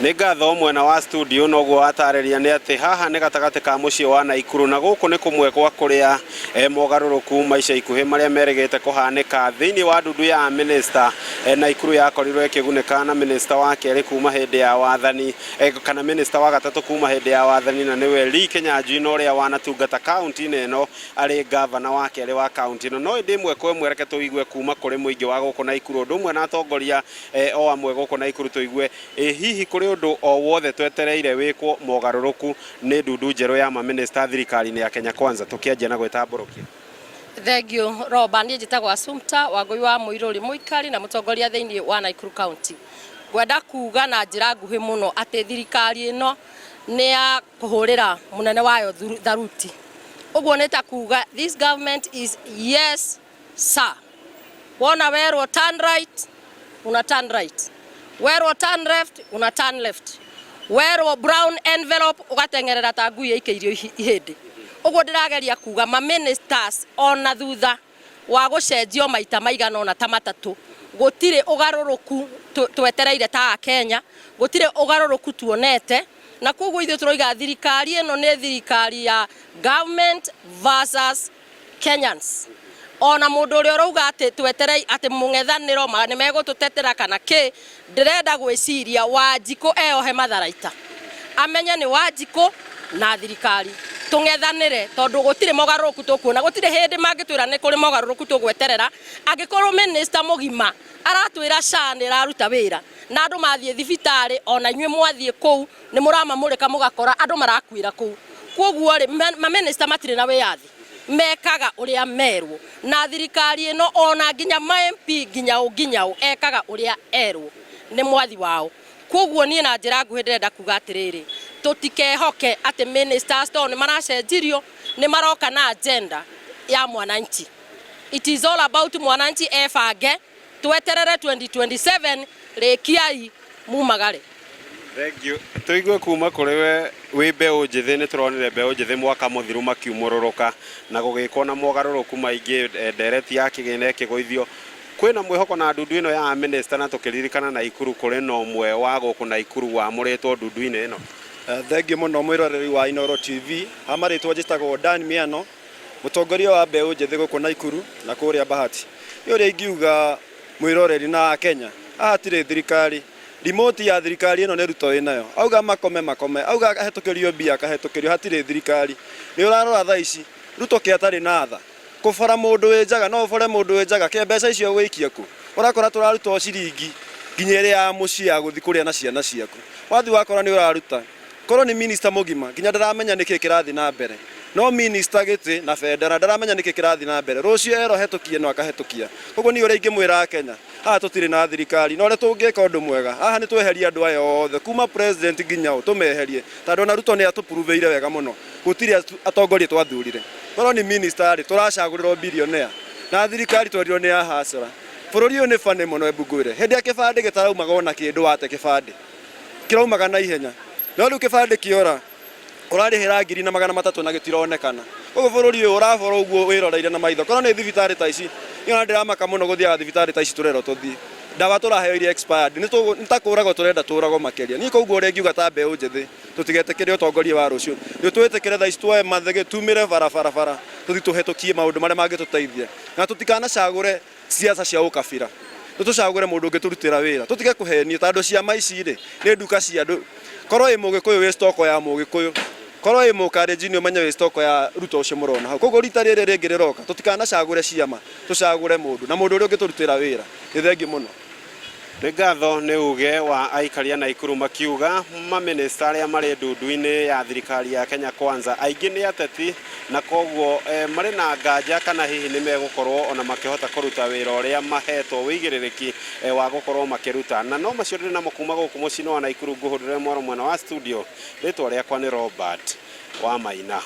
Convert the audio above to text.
Nĩ ngatho mwena wa studio noguo watarĩria nĩ atĩ haha nĩ gatagatĩ ka mũciĩ wa Naikuru na gũkũ nĩ kũmwe gwa kũrĩa eh, mogarũrũku ma ica ikuhĩ marĩa merĩgĩte kũhanĩka thĩinĩ wa ndundu ya minista eh, Naikuru yakorirwo ĩkĩgunĩka na minista wa kerĩ kuma hĩndĩ ya wathani eh, kana minista wa gatatũ kuma hĩndĩ ya wathani na nĩwe Lee Kinyanjui na ũrĩa wanatungata kaunti-inĩ ĩno arĩ ngavana wa kerĩ wa kaunti ĩno. No ĩndĩ ĩmwe kwa ĩmwe reke tũigue kuma kũrĩ mũingĩ wa gũkũ Naikuru ũndũ ũmwe na atongoria eh, o amwe gũkũ Naikuru tũigue ĩ hihi kũrĩ ũndũ o wothe twetereire wĩkwo mogarũrũku nĩ ndundu njerũ ya mamĩnĩsta thirikari-inĩ ya Kenya Kwanza tũkĩanjia na gwĩtambũrũkia. Thank you Roba. Niĩ njĩtagwo Assumpta Wangũi wa Mũirũri, mũikari na mũtongoria thĩinĩ wa Nakuru County. Ngwenda kuga na njĩra nguhĩ mũno atĩ thirikari ĩno nĩ ya kũhũrĩra mũnene wayo tharuti. Ũguo nĩ ta kuga this government is yes sir. Wona werwo turn right, una turn right. Werwo turn left, una turn left. Werwo brown envelope ũgateng'erera ta ngui ĩikĩirio ihĩndĩ. Ũguo ndĩrageria kuga ma ministers ona thutha wa gũcenjio maita maigana ũna ta matatũ gũtirĩ ũgarũrũku twetereire ta Akenya, gũtirĩ ũgarũrũku tuonete, na koguo ithuĩ tũroiga thirikari ĩno nĩ thirikari ya government versus Kenyans. Ona mũndũ ũrĩa ũrauga atĩ tweterei atĩ mũng'ethanĩro nĩ megũtũtetera kana kĩ, ndĩrenda gwĩciria Wanjikũ eyohe matharaita, amenye nĩ Wanjikũ na thirikari tũng'ethanĩre, tondũ gũtirĩ mogarũrũku tũkuona, gũtirĩ hĩndĩ mangĩtwĩra nĩ kũrĩ mogarũrũku tũgweterera angĩkorwo minister mũgima aratwĩra SHA nĩ ĩraruta wĩra na andũ mathiĩ thibitarĩ, ona inyuĩ mwathiĩ kũu nĩ mũramamũrĩka mũgakora andũ marakuĩra kũu. Koguo rĩ, mamĩnĩsta matirĩ na wĩyathi, mekaga ũrĩa merwo na thirikari ĩno, ona nginya ma MP nginya ũ nginya ũ ekaga ũrĩa erwo nĩ mwathi wao. Koguo niĩ na njĩra nguhĩ ndĩrenda kuga atĩrĩrĩ, tũtikehoke atĩ ministers tondũ nĩ maracenjirio nĩ maroka na agenda ya mwananchi. It is all about mwananchi ebange, tweterere 2027 rĩkiai mumagare. Thank you. Tũigue kuma kũrĩ we wĩ mbeũ njĩthĩ, nĩ tũronire mbeũ njĩthĩ mwaka mũthiru makiumũrũrũka na gũgĩkwo na mogarũrũku maingĩ, ndereti ya kĩgĩna ĩkĩgũithio. Kwĩna mwĩhoko na ndundu ĩno ya minister na tũkĩririkana Naikuru kũrĩ na ũmwe wa gũkũ Naikuru wamũrĩtwo ndundu-inĩ ĩno. Thengiũ mũno mwĩroreri wa Inooro TV. Ha marĩtwa njĩtagwo Dan Miano, mũtongoria wa mbeũ njĩthĩ gũkũ Naikuru na kũrĩa Bahati. Niĩ ũrĩa ingiuga mwĩroreri na Akenya, haha hatirĩ thirikari. Remote ya thirikari ĩno nĩ Ruto wĩnayo. Auga makome makome, auga ahetũkĩrio mbia akahetũkĩrio, hatirĩ thirikari. Nĩ ũrarora thaa ici, Ruto kĩ atarĩ na tha. Kũbora mũndũ wĩ njaga, no ũbore mũndũ wĩ njaga, kĩ mbeca icio ũgũikia kũ? Ũrakora tũraruta o ciringi nginya ĩrĩa ya mũciĩ ya gũthiĩ kũrĩa na ciana ciaku. Wathiĩ wakora nĩ ũraruta. Korwo nĩ minister mũgima nginya ndaramenya nĩkĩ kĩrathiĩ na mbere. No minister gĩtĩ na bendera ndaramenya nĩkĩ kĩrathiĩ na mbere. Rũciũ erwo hetũkie no akahetũkia. Koguo niĩ ũrĩa ingĩmwĩra Akenya, haha tũtirĩ na thirikari na ũrĩa tũngĩka ũndũ mwega, haha nĩ tweherie andũ aya othe kuma president nginya ũ, tũmeherie. Tondũ ona Ruto nĩ atũ-prove-ire wega mũno gũtirĩ atongoria twathurire. Korwo nĩ minister rĩ, tũracagũrĩrwo billionaire na thirikari twerirwo nĩ ya hustler. Bũrũri ũyũ nĩ funny mũno embu ngwĩre. Hĩndĩ ĩrĩa kĩbandĩ gĩtaraumaga ona kĩndũ wate kĩbandĩ, kĩraumaga na ihenya. No rĩu kĩbandĩ kĩora, ũrarĩhĩra 300,000 na gĩtironekana. Koguo bũrũri ũyũ ũrabora ũguo wĩroreire na maitho. Korwo nĩ thibitarĩ ta ici, niĩ ona ndĩramaka mũno gũthiaga thibitarĩ ta ici tũrerwo tũthiĩ. Ndawa tũraheo iria expired, nĩ ta kũragwo tũrenda tũragwo makĩria. Niĩ koguo ũrĩa ingiuga ta mbeũ njĩthĩ, tũtigetĩkĩre ũtongoria wa rũciũ. Nĩ twĩtĩkĩre thaa ici tuoe mathĩgĩ tumĩre barabara tũthiĩ tũhetũkie maũndũ marĩa mangĩtũteithia. Na tũtikanacagũre siasa cia ũkabira. Nĩ tũcagũre mũndũ ũngĩtũrutĩra wĩra. Tũtige kũhenio tondũ ciama ici rĩ, nĩ nduka cia andũ. Korwo wĩ mũgĩkũyũ wĩ stock ya mũgĩkũyũ. Korwo wĩ mũkalenjin ũmenye wĩ stock ya Ruto ũcio mũrona hau. Koguo rita rĩrĩ rĩngĩ rĩroka tũtikanacagũre ciama, tũcagũre mũndũ na mũndũ ũrĩa ũngĩtũrutĩra wĩra. Nĩ thengiũ mũno. Nĩ ngatho nĩ uge wa aikari a Naikuru makiuga mamĩnĩsta arĩa marĩ ndundu-inĩ ya thirikari ya Kenya Kwanza aingĩ nĩ ateti na koguo eh, marĩ na nganja kana hihi nĩ megũkorwo ona makĩhota kũruta wĩra ũrĩa mahetwo wĩigĩrĩrĩki eh, wa gũkorwo makĩruta. Na no macio ndĩrĩ namo kuma gũkũ mũciĩ-inĩ wa Naikuru ngũhũndũre mwaro mwena wa studio. Rĩtwa rĩakwa nĩ Robert wa Maina.